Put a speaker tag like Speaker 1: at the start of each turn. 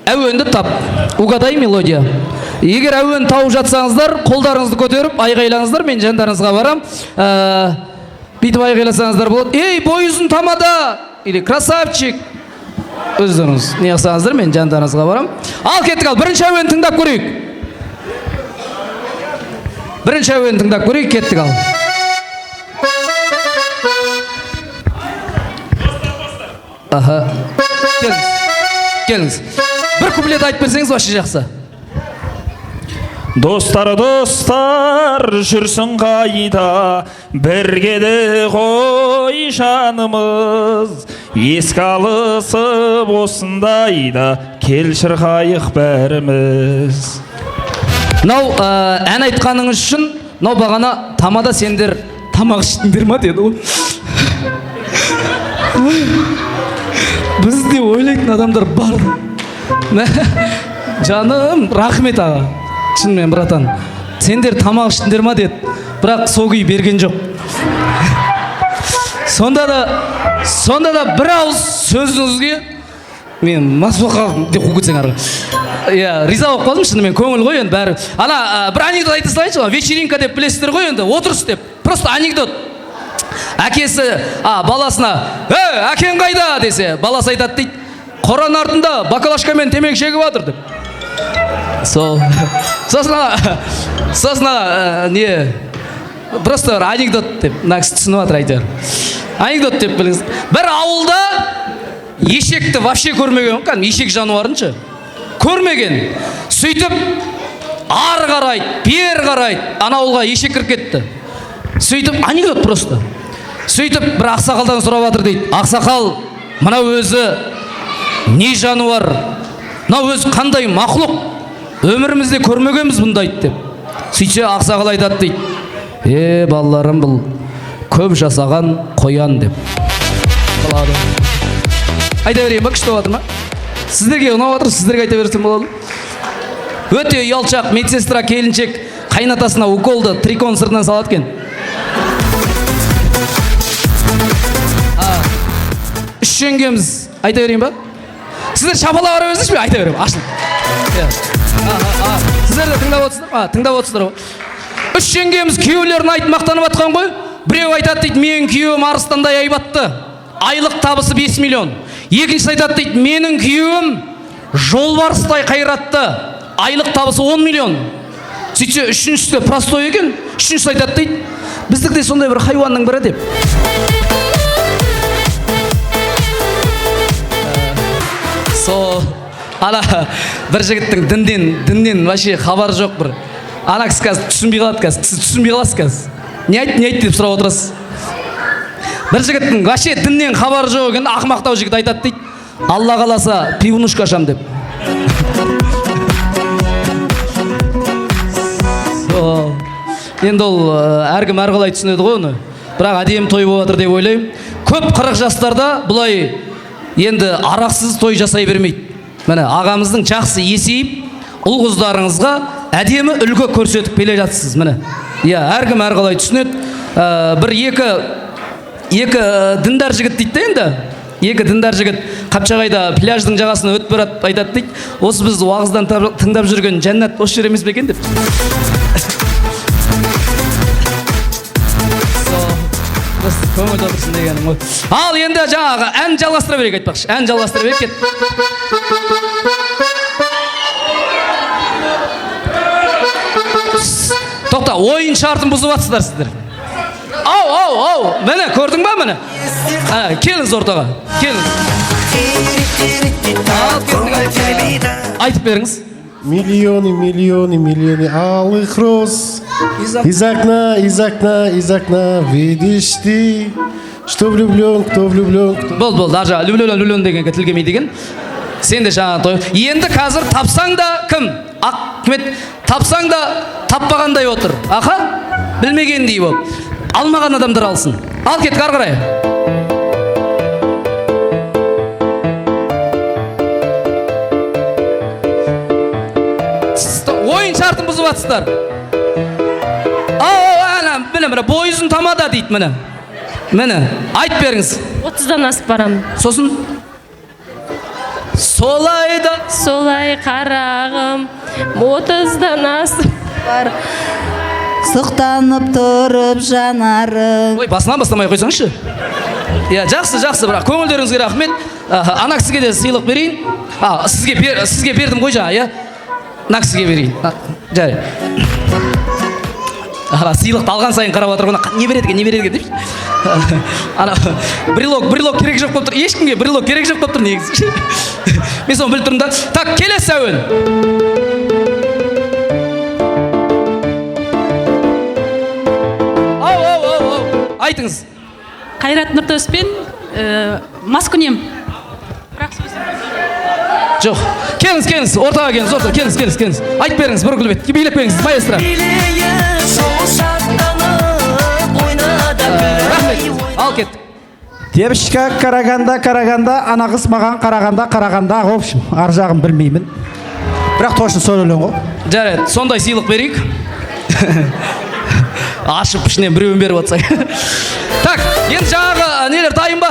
Speaker 1: Әуенді тап. Угадай мелодия. Егер әуен тауып жатсаңыздар, қолдарыңызды көтеріп айғайлаңыздар, мен жандарыңызға барам. Бүйтіп айғайласаңыздар болады. Ей, бойы ұзын тамада или красавчик. Өздеріңіз не қылсаңыздар, мен жандарыңызға барам. Ал кеттік, ал бірінші әуенді тыңдап көрейік. Бірінші әуенді тыңдап көрейік, кеттік ал. Аха. Келіңіз. Келіңіз. Бір куплет айтып берсеңіз вообще жақсы.
Speaker 2: Достар, достар, жүрсің қайда, бірге де ғой жанымыз. Еске алысып осындайда, кел шырқайық бәріміз.
Speaker 1: Мынау ән айтқаныңыз үшін, мынау бағана тамада сендер тамақ іштіңдер ма деді ғой. Бізде ойлайтын адамдар бар. Жаным, рахмет аға. Шынымен, братан. Сендер тамақ іштіңдер ма деді. Бірақ сол күй берген жоқ. Сонда да бір ауыз сөзіңізге мен мас болып қалдым деп қуып кетсең ары. Иә, риза болып қалдым шынымен, көңіл ғой енді бәрі. Ана бір анекдот айта салайыншы, вечеринка деп білесіздер ғой енді, отырыс деп. Просто анекдот. Әкесі, баласына, «Ей, әкең қайда?» десе, баласы айтады дейді, «Қораның артында баклажкамен темекі шегіп жатыр» деп. Сол. Сосын не, просто бір анекдот деп, мына кісі түсініп жатыр әйтеуір. Анекдот деп біліңіз. Бір ауылда ешекті вообще көрмеген, кәдімгі ешек жануарыншы. Көрмеген. Сөйтіп ары қарайды, бері қарайды, ана ауылға ешек кіріп кетті. Сөйтіп анекдот просто. Сөйтіп бір ақсақалдан сұрап жатыр дейді. Ақсақал, мынау өзі не жануар? Мынау өзі қандай мақұлық? Өмірімізде көрмегенбіз бұндайды деп. Сөйтсе ақсақал айтады дейді. Е, балаларым, бұл көп жасаған қоян деп. Болады. Айта берейін ба, күшті болып жатыр ма? Сіздерге ұнап жатыр, сіздерге айта берсем болады. Өте ұялшақ медсестра келіншек қайнатасына уколды трикон сыртынан салады екен. Үш жеңгеміз, айта берейін ба? Сіздер шапалақ ара берсеңізші, мен айта беремін, ашылып. Сіздер де тыңдап отырсыздар ма? Тыңдап отырсыздар ғой. Үш жеңгеміз күйеулерін айтып мақтанып жатқан ғой. Біреу айтады дейді, менің күйеуім арыстандай айбатты. Айлық табысы 5 миллион. Екіншісі айтады дейді, менің күйеуім жолбарыстай қайратты. Айлық табысы 10 миллион. Сөйтсе үшіншісі де простой екен. Үшіншісі айтады дейді, біздікі де сондай бір хайуанның бірі деп. Сол ана бір жігіттің діннен вообще хабары жоқ бір. Ана кісі қазір түсінбей қалады қазір. Сіз түсінбей қаласыз қазір. Не айтты, не айтты деп сұрап отырасыз. Бір жігіттің вообще діннен хабары жоқ екен, ақымақтау жігіт айтады дейді. Алла қаласа пивнушка ашам деп. Сол. Енді ол әркім әрқалай түсінеді ғой оны. Бірақ әдемі той болып жатыр деп ойлаймын. Көп 40 жастарда бұлай енді арақсыз той жасай бермейді. Міне ағамыздың жақсы есейіп, ұл қыздарыңызға әдемі үлгі көрсетіп келе жатсыз. Міне. Иә, әркім әрқалай түсінеді. Бір екі діндар жігіт дейді де енді. Екі діндар жігіт Қапчағайда пляждың жағасына өтіп барады, айтады дейді. Осы біз уағыздан тыңдап жүрген жәннат осы жер емес пе екен деп. Көңілді отырсын дегенім ғой. Ал енді жаңағы ән жалғастыра берейік айтпақшы. Ән жалғастыра берейік, кет. Тоқта, ойын шартын бұзып жатсыздар сіздер. Ау, ау, ау, міне көрдің ба міне? Келіңіз ортаға, келіңіз. Ал, кеттік. Айтып беріңіз.
Speaker 3: Миллионы, миллионы, миллионы алых роз. Из окна, из окна, из окна видишь ты, что влюблен, кто влюблен, кто...
Speaker 1: Болды, болды, ар жағы влюблен, влюблен дегенге тіл келмейді екен. Сен де жаңа той. Енді қазір тапсаң да кім? Ахмет, тапсаң да таппағандай отыр. Аха, білмегендей болып. Алмаған адамдар алсын. Ал кеттік ары қарай. Ойын шартын бұзып жатсыздар. Ау, ау, ана, міне, міне, бойы ұзын тамада дейді, міне. Міне, айтып беріңіз.
Speaker 4: 30-дан асып барамын.
Speaker 1: Сосын? Солай да.
Speaker 4: Солай, қарағым, 30-дан асып
Speaker 5: Бар. Сұқтанып тұрып жанарың.
Speaker 1: Ой, басынан бастамай қойсаңызшы. Иә, жақсы, жақсы, бірақ көңілдеріңізге рахмет. Аха, ана кісіге де сыйлық берейін. А, сізге бердім ғой жаңа, иә? Мына кісіге берейін. А, жарайды. Ана сыйлықты алған сайын қарап отыр ғой, не береді екен, не береді екен деп. Ана брелок керек жоқ болып тұр. Ешкімге брелок керек жоқ болып тұр негізі. Мен соны біліп тұрмын да. Так, келесі әуен. Ау, ау, ау, ау. Айтыңыз.
Speaker 6: Қайрат Нұртаспен «Маскүнем». Бірақ сөзім
Speaker 1: Жоқ. Келіңіз, келіңіз, ортаға келіңіз, орта, келіңіз, келіңіз, келіңіз. Айтып беріңіз, бір гүлбет. Билеп беріңіз, маэстро. Рахмет. Ал кеттік.
Speaker 7: Девочка Караганда, Караганда, ана қыз маған қарағанда, қарағанда, в общем, ар жағын білмеймін. Бірақ точно сол өлең ғой.
Speaker 1: Жарайды, сондай сыйлық берейік. Ашып ішінен біреуін беріп жатсаң. Так, енді жаңағы нелер дайын ба?